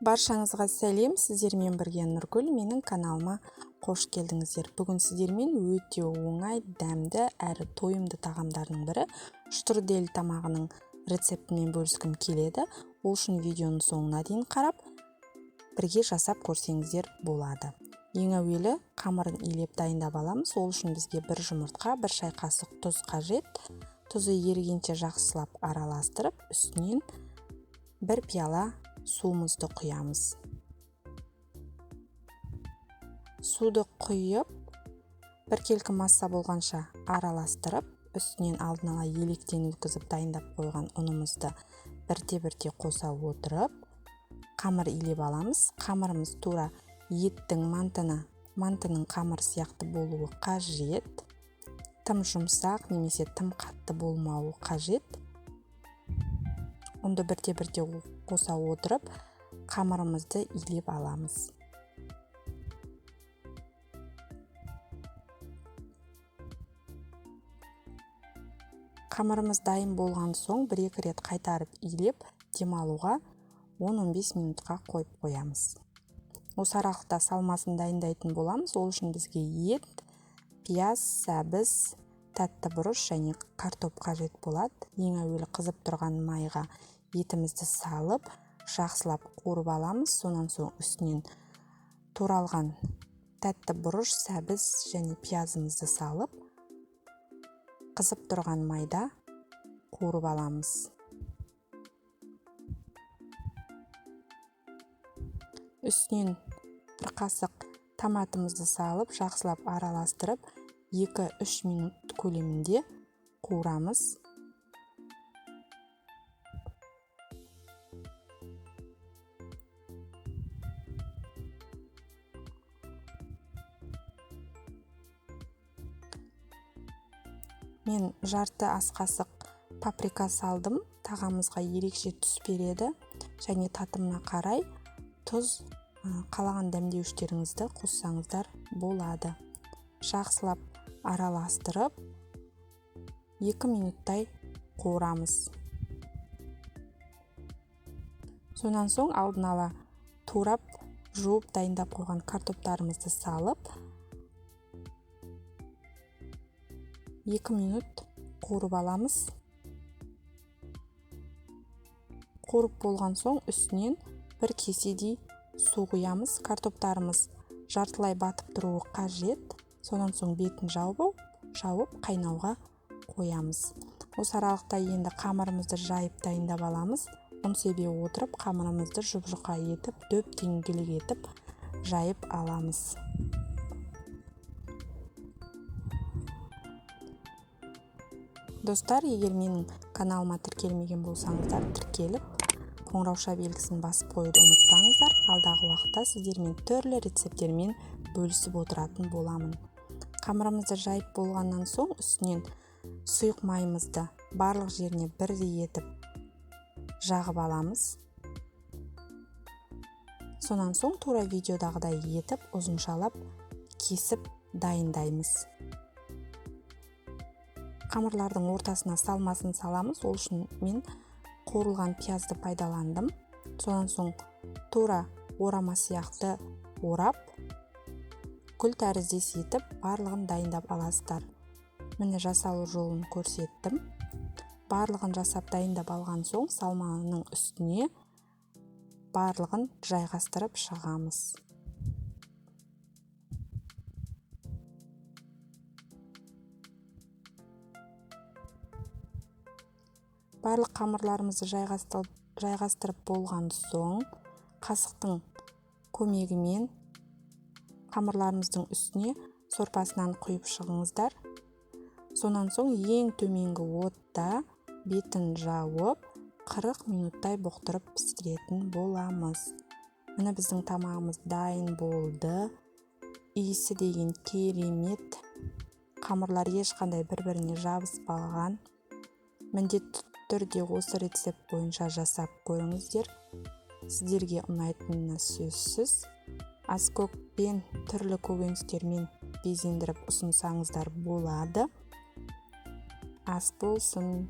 Баршаңызға сәлем, сіздермен бірге Нұргүл, менің каналыма қош келдіңіздер. Бүгін сіздермен өте оңай, дәмді әрі тойымды тағамдардың бірі штрудель тамағының рецептімен бөліскім келеді. Ол үшін видеоның соңына дейін қарап, бірге жасап көрсеңіздер болады. Ең әуелі қамырын илеп дайындап аламыз. Ол үшін бізге бір жұмыртқа, бір шай қасық тұз қажет. Тұзы ерігенше жақсылап араластырып, үстінен бір пиала суымызды құямыз. Суды құйып, біркелкі масса болғанша араластырып, үстінен алдын ала електен өткізіп дайындап қойған ұнымызды бірте-бірте қоса отырып, қамыр илеп аламыз. Қамырымыз тура еттің мантының қамыры сияқты болуы қажет. Тым жұмсақ немесе тым қатты болмауы қажет. Ұнды бірте-бірте қоса отырып, қамырымызды илеп аламыз. Қамырымыз дайын болған соң бір-екі рет қайтарып илеп, демалуға 10-15 минутқа қойып қоямыз. Осы аралықта салмасын дайындайтын боламыз. Ол үшін бізге ет, пияз, сәбіз, тәтті бұрыш және картоп қажет болады. Ең әуелі қызып тұрған майға етімізді салып, жақсылап қуырып аламыз. Сонан соң үстінен туралған тәтті бұрыш, сәбіз және пиязымызды салып, қызып тұрған майда қуырып аламыз. Үстінен бір қасық томатымызды салып, жақсылап араластырып, 2-3 минут көлемінде қуырамыз. Мен жарты ас қасық паприка салдым. Тағамызға ерекше түс береді және татымына қарай тұз, қалаған дәмдеуіштеріңізді қоссаңыздар болады. Жақсылап араластырып, 2 минуттай қуырамыз. Сонан соң алдын ала турап, жуып дайындап қойған картоптарымызды салып, 2 минут қуырып аламыз. Қуырып болған соң үстінен бір кеседей су құямыз. Картоптарымыз жартылай батып тұруы қажет. Сонан соң бетін жауып қайнауға қоямыз. Осы аралықта енді қамырымызды жайып дайындап аламыз. Ұн себе отырып, қамырымызды жұп-жұқа етіп, дөп дөңгелек етіп жайып аламыз. Достар, егер менің каналыма тіркелмеген болсаңыздар, тіркеліп, қоңырауша белгісін басып қоюды ұмытпаңыздар. Алдағы уақытта сіздермен түрлі рецепттермен бөлісіп отыратын боламын. Қамырымызды жайып болғаннан соң үстінен сұйық майымызды барлық жеріне бірдей етіп жағып аламыз. Сонан соң тура видеодағыдай етіп ұзыншалап кесіп дайындаймыз. Қамырлардың ортасына салмасын саламыз. Ол үшін мен қуырылған пиязды пайдаландым. Сонан соң тура орама сияқты орап, гүл тәріздес етіп барлығын дайындап аласыздар. Міне жасалу жолын көрсеттім. Барлығын жасап дайындап алған соң салманың үстіне барлығын жайғастырып шығамыз. Барлық қамырларымызды жайғастырып болған соң қасықтың көмегімен қамырларымыздың үстіне сорпасынан құйып шығыңыздар. Сонан соң ең төменгі отта бетін жауып, 40 минуттай бұқтырып пісіретін боламыз. Міне біздің тамағымыз дайын болды. Иісі деген керемет. Қамырлар ешқандай бір-біріне жабыспаған. Міндетті түрде осы рецепт бойынша жасап көріңіздер. Сіздерге ұнайтыны сөзсіз. Аскөкпен, түрлі көкөністермен безендіріп ұсынсаңыздар болады. Ас болсын.